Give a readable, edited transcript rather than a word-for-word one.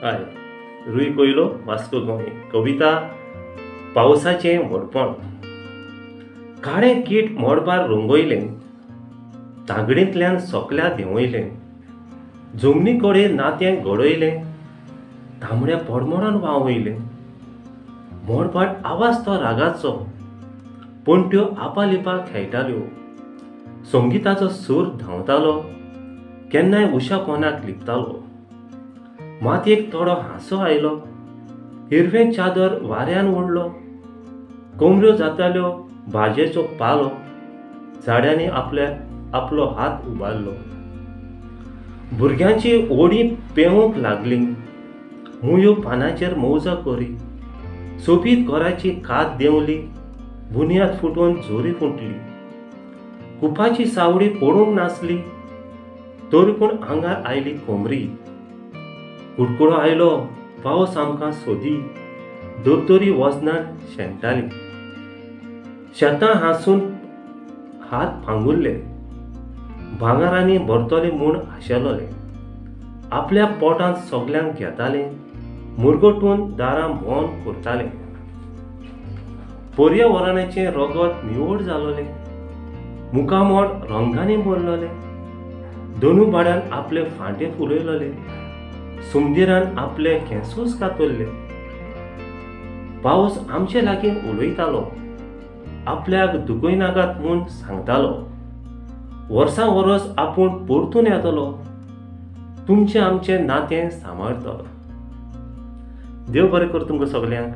हय, रुई कोयलो, वास्को, गोंय. कविता पावसाचें व्हडपण. काळें कीट मोडबार रंगयलें, तागडींतल्यान सोकल्या देंवयलें, जमनी कडेन नातें घडयलें, तांबड्या पडमोडान व्हांवयलें. मोडपाट आवाज तो रागाचो, पणट्यो आपालिपा खेळटाल्यो, संगिताचो सूर धांवतालो, केन्नाय उशा पोनाक लिपतालो. मातयेक थोडो हांसो आयलो, हिरवें चादर वाऱ्यान ओडलो, कोमऱ्यो जाताल्यो भाजयेचो पालो, झाडांनी आपल्या आपलो हात उबारलो. भुरग्यांची ओडी पेंवूंक लागली, मुयो पानाचेर मौजा करी, सोबीत घराची कात देंवली, बुन्याद फुटून जोरी फुटली. कुपाची सावडी पडूंक नासली तरी पूण आंगार आयली कोमरी. कुडकुडो आयलो, पावस आमकां सोदी, धर्तरी वजनान शेणटाली. शेतां हांसून हात पांगुरले, भांगरांनी भरतले म्हूण आशेलोले, आपल्या पोटांत सगल्यांक घेताले, मुरगटून दारां बंद करताले. पर्यावरणाचें रगत निवळ जालोलें, मुखामळ रंगांनी भरलोलें, दोनू बाडान आपले फांटे फुलयलोले, सुमदिरान आपले केंसूच कातरले. पावस आमचे लागीं उलयतालो, आपल्याक दुखयनाकात म्हूण सांगतालो, वर्सां वरस आपूण परतून येतलो, तुमचें आमचें नातें सांबाळटलो. देव बरें कर तुमकां सगल्यांक.